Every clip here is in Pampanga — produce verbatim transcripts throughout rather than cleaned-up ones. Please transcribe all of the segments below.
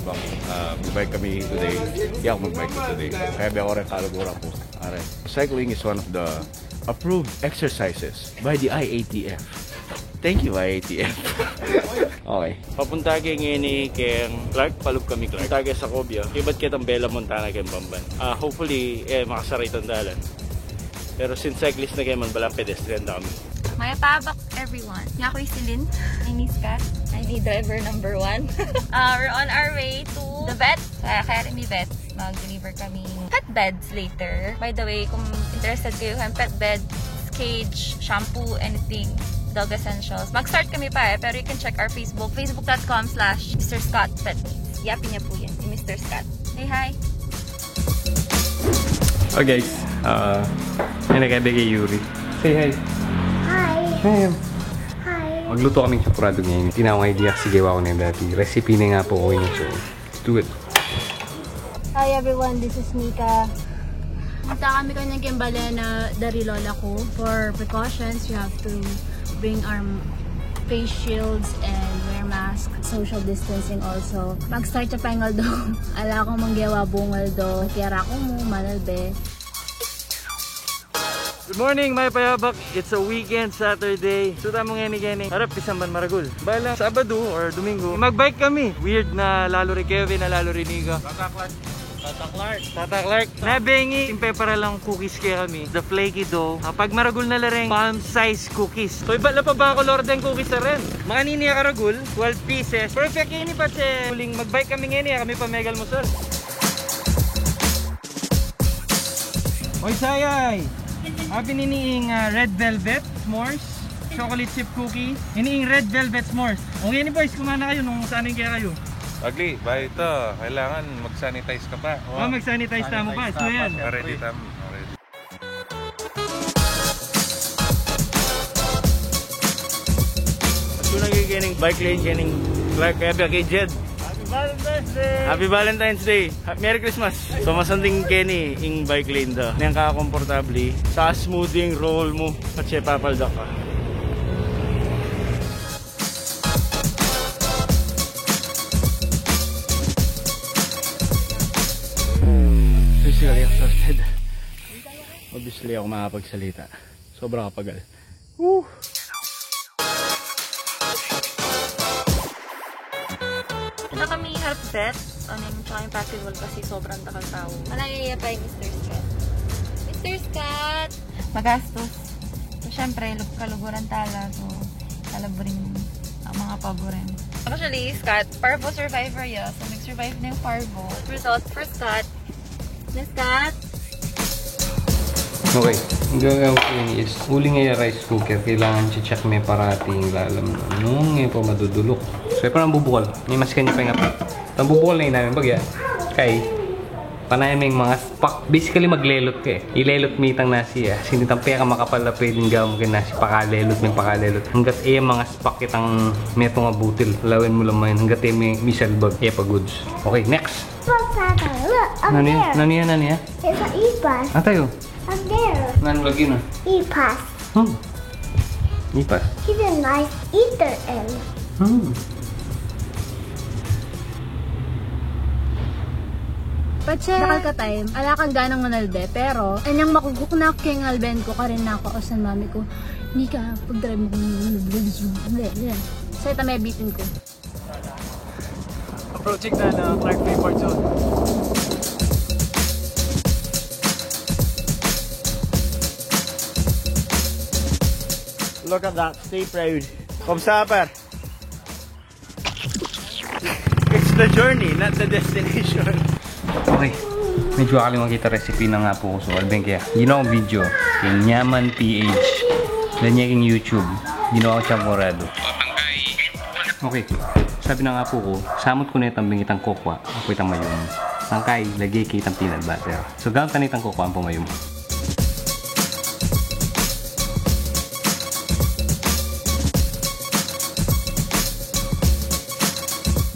Bang, ah, magbike kami today. Di ako magbike today. Kaya biya ko rin kaluguran ko. Are, cycling is one of the approved exercises by the I A T F. Thank you, I A T F. Okay. Papunta ke ngeni keng Clark, palub kami Clark. Papunta ke Segovia, ibat ke tang Bella Montana keng Bamban. Ah, hopefully, eh, makasara itang dalan. Pero since cyclist na ke man, balamu pedestrian da kami. Mayap a abak, everyone. Yaku i Celine. I need Scott. I need driver number one. Uh, we're on our way to the vet. Uh, kaya rin may vet. Mag-deliver kami pet beds later. By the way, kung interested kayo kayong pet beds, cage, shampoo, anything, dog essentials, mag-start kami pa eh. Pero you can check our Facebook, facebook dot com slash Mister Scott Pet Needs. Yapin niya po yan, si Mister Scott. Say hi! Oh, guys, ah, may nagkabigay Yuri. Say hi. Hi. Hi. Hi. Magluto kaming champurado ngayon. Tinawag idea kasi gawa ko na yung dati. Recipe na nga po ko yun. So, let's do it. Hi everyone, this is Nika. Punta kami kanyang kembalena dari lola ko. For precautions, you have to bring our face shields and wear mask. Social distancing also. Mag-start sa pengal do. Ala akong manggewa bungal do. Kaya rako mo, manalbe. Good morning, mayap a abak. It's a weekend, Saturday. So, tamu ngeni keni. Arap, pisamban maragul. Bala, Sabado or Domingo, magbike kami. Weird na lalo ri Kevin, na lalo ri Nika. Tata Clark. Tata Clark. Tata Clark. Nabengi, impe para lang cookies kaya kami. The flaky dough. Ah, pag maragul na la rin, palm size cookies. So, iba la pa ba ako lord ng cookies na rin? Makanini a karagul, twelve pieces. Perfect ini pa, che. Huling magbike kami ngeni, kami pa megal mo, sir. Oy, sayay! Abi ini ing, ah, red velvet s'mores, chocolate chip cookie. Ini ing red velvet s'mores. O, ngeni, boys, kumana kayu nung saan ing kaya kayu. Ugly, bayu ita, kailangan mag-sanitize ka pa. Ah, mag-sanitize tamu pa. Sanitize tamu pa. Ready tamu. Ready. At yung nagkikining bike lane, kining Clark, kaya biya kay Jed. Happy Valentine's Day! Happy Valentine's Day! Ha-, Merry Christmas! So, masanting keni ing bike lane da. Neng ka komportable, sa smoothing roll mo, at siya papaldak ka. Physically exhausted. Obviously, ako makapagsalita. Sobra kapagal. Woo! Punta kami harap vet, o, neng tsaka yung festival kasi sobrang dakal tau. Manayaya pa yung Mister Scott. Mister Scott! Magastos. So, syempre, lub-, kaluguran tala. So, talabring ang mga paborin. Actually, Scott, parvo survivor ya. So, nag-survive na yung parvo. Result for Scott. Mister Scott! Okay. Ang gagawin ko yun is, uling a rice cooker, kailangan che-check me parati ing lalam na nung e pa maduduluk. So, e pa nang bubukal. May mas kanya pa nga pa. Nang bubukal na inamin bagya. Kay, panay may mga spak. Basically, maglelot ka e. Ilelot mi itang nasi e. Sinitang peka makapal a pwedeng gawin keng nasi, pakalelot, may pakalelot. Hanggat e mga spak itang metung a butil. Lawin mu lang mayan. Hanggat e may misalbag. E pa goods. Okay, next. Papa, look, up there. Nanu yan? Nanu yan? Nanu yan? It's an ipas. Ata yu? Up there. Nanu lagi na? Ipas. Hmm. Ipas. He's a nice eater, and hmm. Patse, dakal ka time, ala kang ganang manalbe, pero anyang makuguk na keng alben ku, karin na ku ausan mami ku, "Nika, pag-drive mu ku, ble, ble." Sa ita me bitin ku. Approaching na the Clark Freeport Zone. Look at that. Stay proud. Kumusta, par? It's the journey, not the destination. Okay. Medyo akali makita recipe na nga po ko. So, albeng kaya ginawa kong video keng Nyaman P H. Lanya keng YouTube. Ginawa ko champurado. Okay. Sabi na nga po ko, samut ku ne tambing itang kokwa, apo itang mayum. Tangkay, lage ke itang peanut butter. So, gamit na itang kokwa, ampo mayum.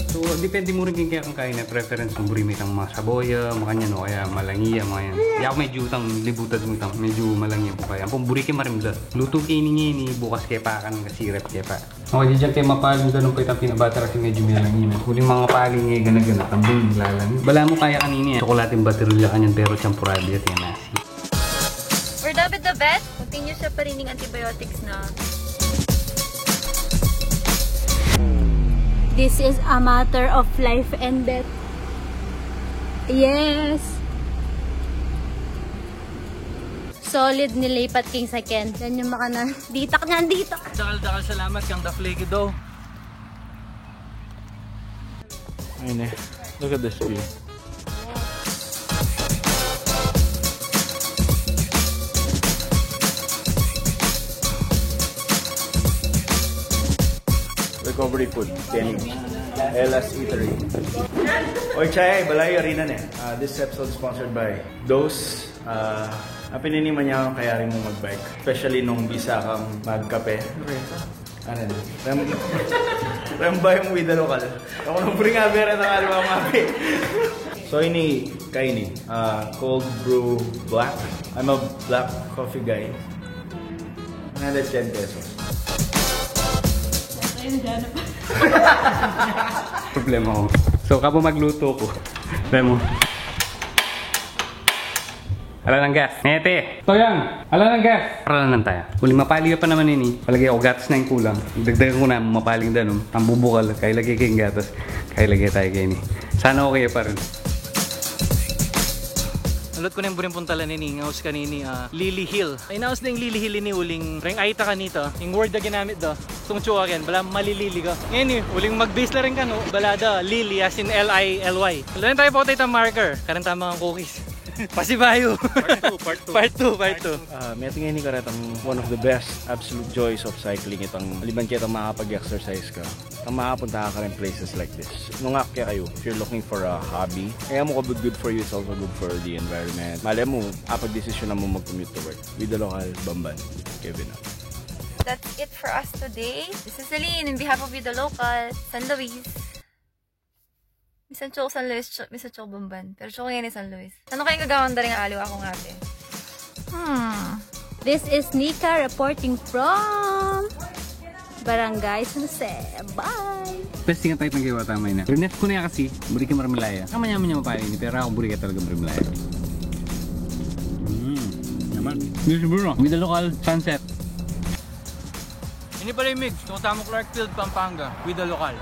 So, Depende mu rin king kekang kain, e, preference mu, buri me itang masaboya, makanyan, o kaya malangi ya, makanyan. Yaku medyu itang libutan mu itang medyu malangi ya pu kaya. Ampong buri ke marimla. Lutu ke ini ngeni, bukas ke pa, akan kasi ref ke pa. O, dinan ke mapaling danum pa itang peanut butter kasi medyu malangi na. Uling mangapaling e gana-gana, tambung lalangi. Balamu kaya kanini, e, tsokolate ing battery la kanyan, pero tsampuradu ya, tiyan nasi. We're done with the vet. Continue siya pa rin ing antibiotics na. This is a matter of life and death. Yes. Solid nilipat king second. Yan yung makanan. Ditak niyan, ditak. Dakal-dakal salamat kang Dafleki daw. Ayun e. Look at this view. Recovery food, Kenny. Ella's Eatery. Oy, Chay, balayu, yari na ne. Uh, this episode is sponsored by Dose. Uh, apininiman niya kung kayari mung mag-bike. Especially nung bisa kang magkape. Ano yun? Rem-, remba yung with the local. Ako nung pring abere na kalwa mapi. So ini, kaini, uh, cold brew black. I'm a black coffee guy. Another ten pesos. Problema ko. So, kapo magluto ko. Alam mo. Ala nang gas. Nete! Toyang! Ala nang gas! Para lang taya. Uling mapali ya pa naman ini. Palage ku gatas na ing kulang. Dagdagan ku na, mapaling danum. Ang bubukal, kailage ke ing gatas. Kailage taya ke ini. Sana okay pa rin. Alut ku na ing buring puntalan ini, ngaus kanini, ah, Lily Hill. Ay, naus na ing Lily Hill ini, uling reng ayta kanita. Ing word a ginamit da, tungtsu aken, bala malilili ka. Ngeni, uling magbis la rin kanu, bala da, Lily, as in L I L Y. Ala na taya, pota itang marker. Karin tama ang cookies. Pasibayu. Part two, part two. Part two, part two. Ah, metung ini karetang one of the best absolute joys of cycling, itang aliban ketang makapag-exercise ka, itang makapunta ka karing places like this. Nung ak kekayu, if you're looking for a hobby, e mu kabud good for you, it's also good for the environment. Malay mu, apagdesisyonan mu mag-commute to work. With the Local, Bamban, Kevin out. That's it for us today. This is Celine in behalf of With the Local, San Luis. Misan tsu ku San Luis, tsu-, misan tsu ku Bamban. Pero tsu ku ngeni San Luis. Nanu kayang gagawan da ring aliwa kung ate? Hmm. This is Nika reporting from Barangay San Jose. Bye! Testing tayo pang gawa tama na. Rinet ku na kasi, buri ke marimlaya. Kamanya-manya mapali ini, pero aku buri ke talaga marimlaya. Hmm. Naman. This is Bruno. With the Local, Sunset. Ini pala yung Migs, tuta mu Clarkfield, Pampanga. With the Local.